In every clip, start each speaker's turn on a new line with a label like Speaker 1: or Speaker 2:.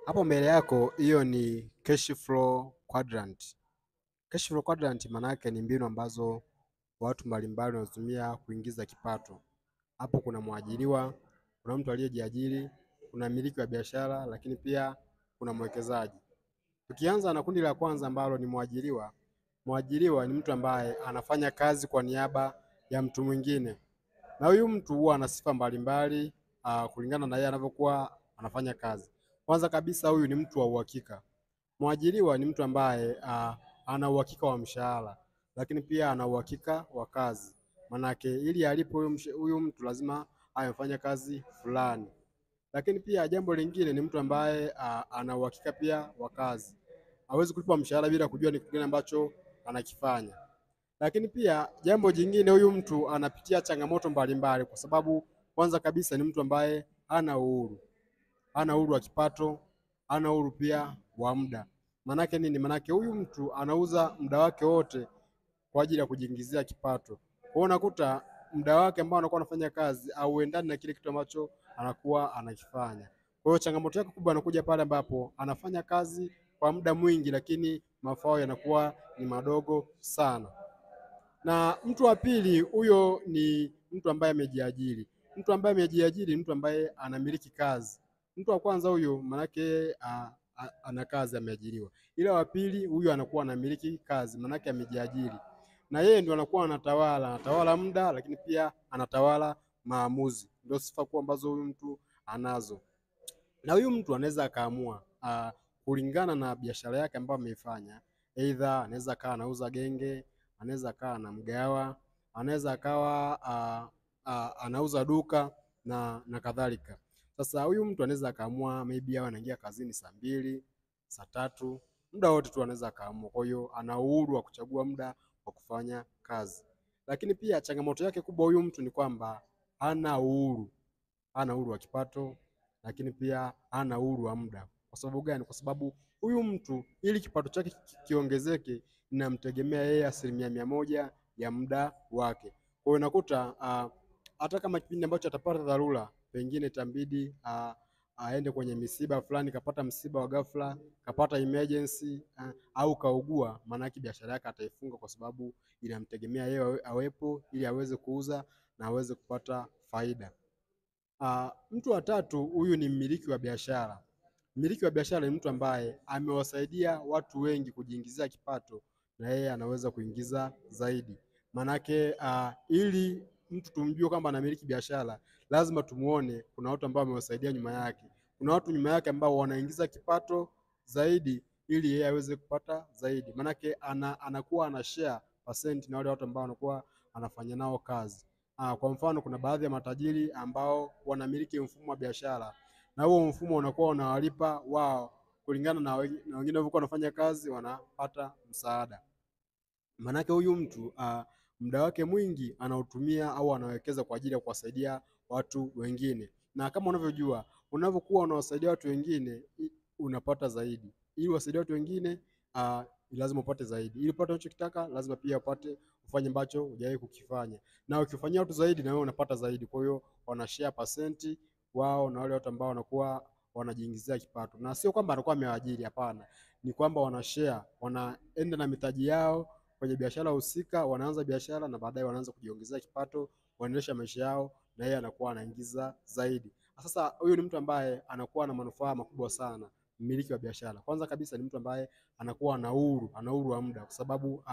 Speaker 1: Hapo mbele yako hiyo ni cash flow quadrant. Cash flow quadrant maana yake ni mbinu ambazo watu mbalimbali wanatumia kuingiza kipato. Hapo kuna mwajiriwa, kuna mtu aliyejiajiri, kuna mmiliki wa biashara, lakini pia kuna mwekezaji. Tukianza na kundi la kwanza ambalo ni mwajiriwa. Mwajiriwa ni mtu ambaye anafanya kazi kwa niaba ya mtu mwingine, na huyu mtu huwa ana sifa mbalimbali kulingana na yeye anavyokuwa anafanya kazi. Kwanza kabisa, huyu ni mtu wa uhakika. Mwajiriwa ni mtu ambaye ana uhakika wa mshahara, lakini pia ana uhakika wa kazi. Manake ili alipo huyu mtu lazima amefanya kazi fulani. Lakini pia jambo lingine ni mtu ambaye ana uhakika pia wa kazi. Hawezi kulipwa mshahara bila kujua ni kitu gani ambacho anakifanya. Lakini pia jambo jingine, huyu mtu anapitia changamoto mbalimbali, kwa sababu kwanza kabisa ni mtu ambaye hana uhuru, hana uhuru wa kipato, hana uhuru pia wa muda. Manake nini? Manake huyu mtu anauza muda wake wote kwa ajili ya kujiingizia kipato. Kwa hiyo unakuta muda wake ambao anakuwa anafanya kazi hauendani na kile kitu ambacho anakuwa anakifanya. Kwa hiyo changamoto yake kubwa anakuja pale ambapo anafanya kazi kwa muda mwingi, lakini mafao yanakuwa ni madogo sana. Na mtu wa pili, huyo ni mtu ambaye amejiajiri. Mtu ambaye amejiajiri ni mtu ambaye anamiliki kazi. Mtu wa kwanza huyo manake ana kazi, ameajiriwa. Ila wa pili huyu anakuwa anamiliki kazi, manake amejiajiri, na yeye ndio anakuwa anatawala, anatawala muda, lakini pia anatawala maamuzi. Ndio sifa kuu ambazo huyu mtu anazo, na huyu mtu anaweza akaamua kulingana na biashara yake ambayo ameifanya. Aidha anaweza akawa anauza genge, anaweza akawa na mgawa, anaweza akawa anauza duka na kadhalika. Sasa huyu mtu anaweza akaamua maybe awe anaingia kazini saa 2, saa 3, muda wote tu anaweza akaamua. Kwa hiyo ana uhuru wa kuchagua muda wa kufanya kazi. Lakini pia changamoto yake kubwa huyu mtu ni kwamba hana uhuru, hana uhuru wa kipato, lakini pia hana uhuru wa muda. Kwa sababu gani? Kwa sababu huyu mtu ili kipato chake kiongezeke inamtegemea yeye 100% ya muda wake. Kwa hiyo unakuta hata kama kipindi ambacho atapata dharura, pengine itambidi aende kwenye misiba fulani, kapata msiba wa ghafla, kapata emergency au kaugua, maana yake biashara yake ataifunga, kwa sababu inamtegemea yeye awepo ili aweze kuuza na aweze kupata faida. Mtu wa tatu huyu ni mmiliki wa biashara. Mmiliki wa biashara ni mtu ambaye amewasaidia watu wengi kujiingizia kipato na yeye anaweza kuingiza zaidi. Manake ili mtu tumjue kwamba anamiliki biashara, lazima tumuone kuna watu ambao amewasaidia nyuma yake. Kuna watu nyuma yake ambao wanaingiza kipato zaidi ili yeye aweze kupata zaidi. Manake anakuwa ana share percent na wale watu ambao anakuwa anafanya nao kazi. Kwa mfano kuna baadhi ya matajiri ambao wanamiliki mfumo wa biashara, na huo mfumo unakuwa unawalipa wao kulingana na wengine walivyokuwa wanafanya kazi, wanapata msaada. Manake huyu mtu muda wake mwingi anautumia au anawekeza kwa ajili ya kuwasaidia watu wengine. Na kama unavyojua, unavyokuwa unawasaidia watu wengine unapata zaidi. Ili uwasaidie watu wengine lazima upate zaidi. Ili upate unachokitaka lazima pia upate ufanye ambacho hujawahi kukifanya. Na ukifanyia watu zaidi na wewe unapata zaidi. Kwa hiyo wana share percent wao na wale watu ambao wanakuwa wanajiingizia kipato. Na sio kwamba anakuwa amewaajiri, hapana. Ni kwamba wana share, wanaenda na mitaji yao kwenye biashara husika, wanaanza biashara na baadaye wanaanza kujiongezea kipato, wanaendesha maisha yao na yeye anakuwa anaingiza zaidi. Sasa huyu ni mtu ambaye anakuwa na manufaa makubwa sana, mmiliki wa biashara. Kwanza kabisa ni mtu ambaye anakuwa ana uhuru, ana uhuru wa muda, kwa sababu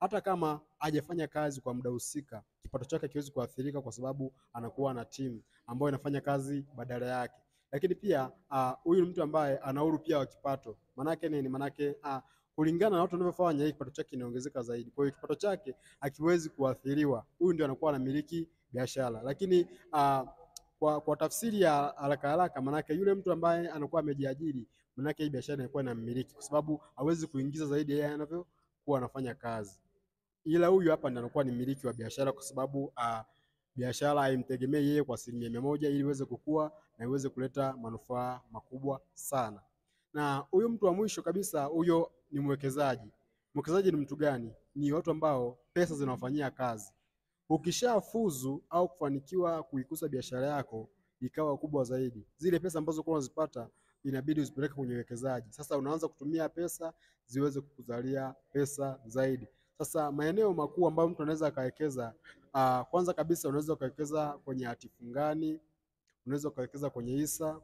Speaker 1: hata kama hajafanya kazi kwa muda husika, kipato chake hakiwezi kuathirika kwa sababu anakuwa na timu ambayo inafanya kazi badala yake. Lakini pia huyu ni mtu ambaye ana uhuru pia wa kipato. Manake nini? Manake kulingana na watu wanavyofanya, hii kipato chake kinaongezeka zaidi. Kwa hiyo kipato chake hakiwezi kuathiriwa. Huyu ndio anakuwa anamiliki biashara. Lakini kwa tafsiri ya haraka haraka, manake yule mtu ambaye anakuwa amejiajiri, manake hii biashara inakuwa inamiliki, kwa sababu hawezi kuingiza zaidi yeye anavyokuwa anafanya kazi. Ila huyu hapa ndiye anakuwa ni mmiliki wa biashara, kwa sababu biashara haimtegemei yeye kwa 100% ili iweze kukua na iweze kuleta manufaa makubwa sana. Na huyu mtu wa mwisho kabisa, huyo ni mwekezaji. Mwekezaji ni mtu gani? Ni watu ambao pesa zinawafanyia kazi. Ukishafuzu au kufanikiwa kuikuza biashara yako ikawa kubwa zaidi, zile pesa ambazo ulikuwa unazipata inabidi uzipeleke kwenye uwekezaji. Sasa unaanza kutumia pesa ziweze kukuzalia pesa zaidi. Sasa maeneo makuu ambayo mtu anaweza akawekeza, kwanza kabisa unaweza ukawekeza kwenye hati fungani, unaweza ukawekeza kwenye hisa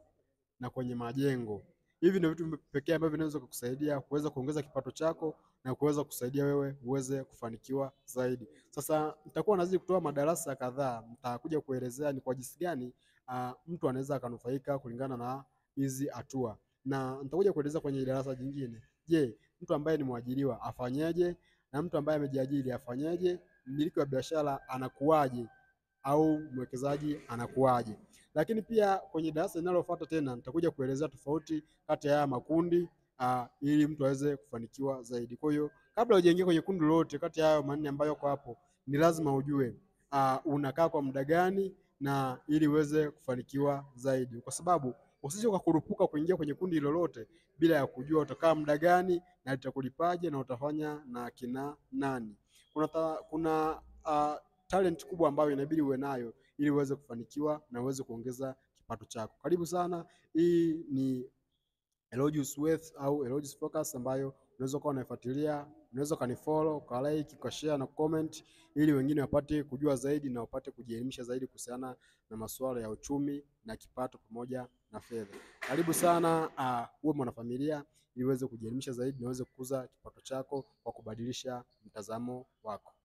Speaker 1: na kwenye majengo. Hivi ndio vitu pekee ambavyo vinaweza kukusaidia kuweza kuongeza kipato chako na kuweza kusaidia wewe uweze kufanikiwa zaidi. Sasa nitakuwa nazidi kutoa madarasa kadhaa, nitakuja kuelezea ni kwa jinsi gani mtu anaweza akanufaika kulingana na hizi hatua, na nitakuja kueleza kwenye darasa jingine. Je, mtu ambaye ni mwajiriwa afanyeje, na mtu ambaye amejiajiri afanyeje, mmiliki wa biashara anakuwaje, au mwekezaji anakuwaje. Lakini pia kwenye darasa linalofuata tena nitakuja kuelezea tofauti kati ya haya makundi ili mtu aweze kufanikiwa zaidi. Kwa hiyo kabla hujaingia kwenye kundi lolote kati ya hayo manne ambayo yako hapo, ni lazima ujue unakaa kwa muda gani na ili uweze kufanikiwa zaidi, kwa sababu usije ukakurupuka kuingia kwenye kundi lolote bila ya kujua utakaa muda gani na litakulipaje na utafanya na kina nani. Kuna talent kubwa ambayo inabidi uwe nayo ili uweze kufanikiwa na uweze kuongeza kipato chako. Karibu sana. Hii ni Aloysius Wealth au Aloysius Focus ambayo unaweza kuwa unaifuatilia, unaweza ukanifollow, uka like, uka share na comment ili wengine wapate kujua zaidi na wapate kujielimisha zaidi kuhusiana na masuala ya uchumi na kipato pamoja na fedha. Karibu sana, uwe mwanafamilia ili uweze kujielimisha zaidi na uweze kukuza kipato chako kwa kubadilisha mtazamo wako.